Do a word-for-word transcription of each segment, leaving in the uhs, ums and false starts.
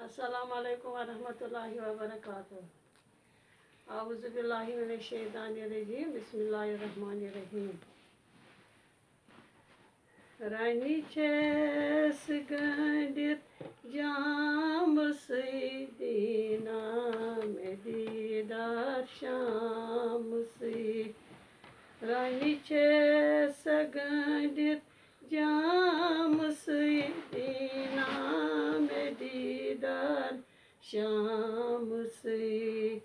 السلام علیکم ورحمۃ اللہ وبرکاتہ۔ اعوذ باللہ من الشیطان الرجیم۔ بسم اللہ الرحمن الرحیم۔ رنہِ چھَس گٔنٛڈِتھ جامہٕ سۭتۍ، دیٖنا مےٚ دیٖدار شامہٕ سۭتۍ۔ رنہِ چھَس گٔنٛڈِتھ جامہٕ سۭتۍ، دیٖنا مےٚ دیٖدار شامہٕ سۭتۍ۔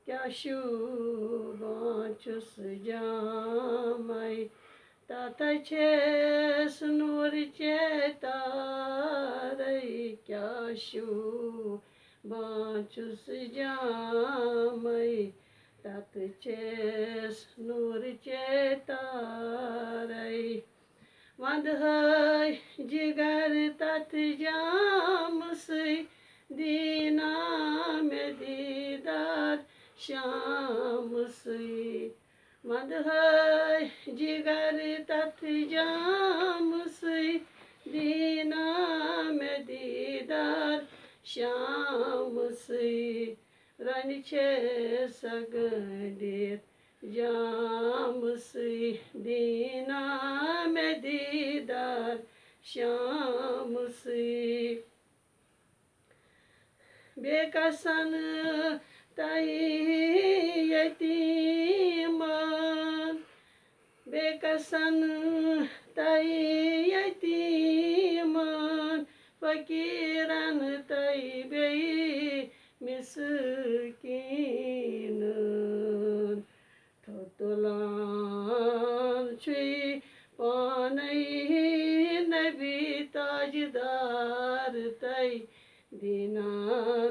کیٛاہ شوٗبان چھُس جامَے، تَتھ چھَس نوٗرٕچے تارَے۔ کیٛاہ شوٗبان چھُس جامَے، تَتھ چھَس نوٗرٕچے تارَے۔ وَندٕ ہٲے جِگر تَتھ جامہٕ سۭتۍ، دیٖنا مےٚ دیٖدار شامہٕ سۭتۍ۔ وَندٕ ہٲے جِگر تَتھ جامہٕ سۭتۍ، دیٖنا مےٚ دیٖدار شامہٕ سۭتۍ۔ رنہِ چھَس گٔنٛڈِتھ جامہٕ سۭتۍ، دیٖنا مےٚ دیٖدار شامہٕ سۭتۍ۔ بیٚیہِ کَسَن تۄہہِ یتیٖمَن، بیٚیہِ کَسَن تۄہہِ یتیٖمَن، فقیٖرَن تۄہہِ بیٚیہِ مِسکیٖنَن۔ تھوٚد تُلان چھُے پانَے نبی تاجدار تۄہہِ، دیٖنا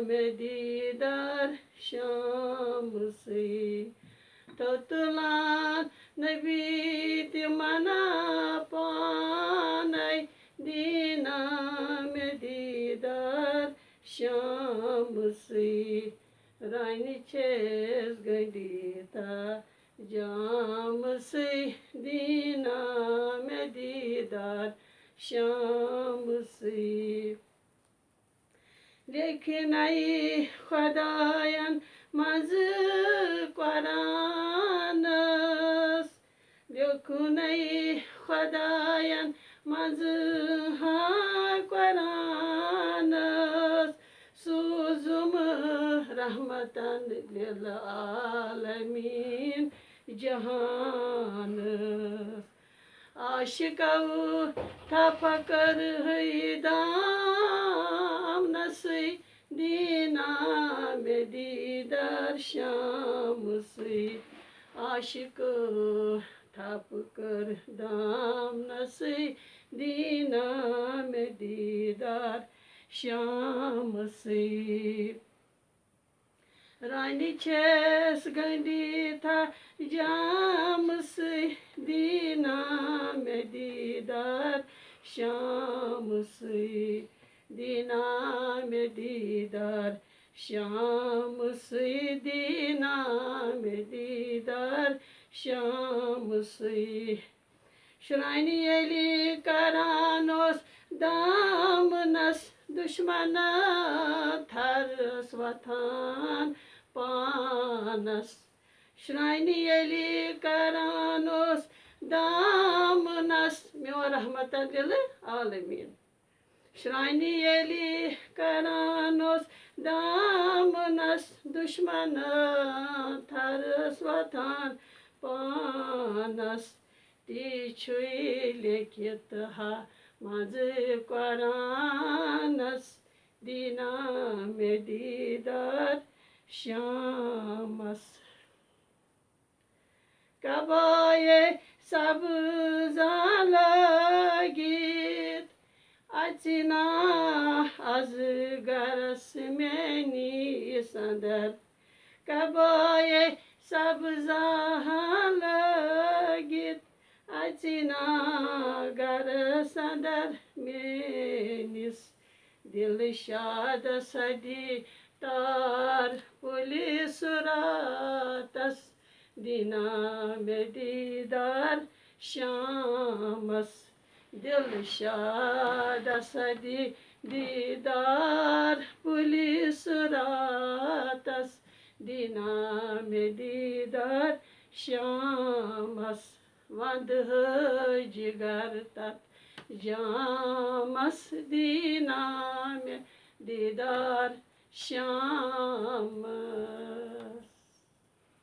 مےٚ دیٖدار شامہٕ سۭتۍ۔ تھوٚد تُلان نبی تہِ منا پانَے، دیٖنا مےٚ دیٖدار شامہٕ سۭتۍ۔ رنہِ چھَس گٔنٛڈِتھ جامہٕ سۭتۍ، دیٖنا مےٚ دیٖدار شامہٕ سۭتۍ۔ لیکھِ نَے خۄدایَن منٛزٕ قرآنَس، لیوٚکھُنَے خۄدایَن منٛزٕ ہا قرآنَس، سوٗزُم رحمتاً للعالمین جہانَس۔ عاشقو تھپھ کٔرہے دامنسٕے، دیٖنا مےٚ دیٖدار شامسٕے۔ عاشقو تھپھ کٔر دامنسٕے، دیٖنا مےٚ دیٖدار شامسٕے۔ رانہِ چھَس گٔنٛڈِتھ جامسٕے، دیٖنا مےٚ دیٖدار شامسٕے۔ دیٖنا مےٚ دیٖدار شامسٕے، دیٖنا مےٚ دیٖدار شامسٕے۔ شرٛانہِ ییٚلہِ کران اوس دامنس دُشمن تھرس وۄتھان پانس۔ شرٛانہِ ییٚلہِ کران اوس دامنس، میون رحمتن لِلعالمیٖن۔ شرٛانہِ ییٚلہِ کران اوس دامنس دُشمن تھرس وۄتھان پانس، تی چھُے لیکھِتھ ہا منٛزٕ قرآنس، دیٖنا مےٚ دیٖدار شامس۔ قبایے سبزا لٲگِتھ اژِنا از گرس میٲنِس اندر۔ قبایے سبزا لٲگِتھ اژِنا گرس اندر میٲنِس۔ دلشاد سدی تار پُلہِ صراطس، دیٖنا مےٚ دیٖدار شامس۔ دلشاد سدی دیٖدار پُلہِ مےٚ دیٖدار شامس، ونٛدہٲے جگر تتھ جامس، دیٖنا مےٚ دیٖدار شامس۔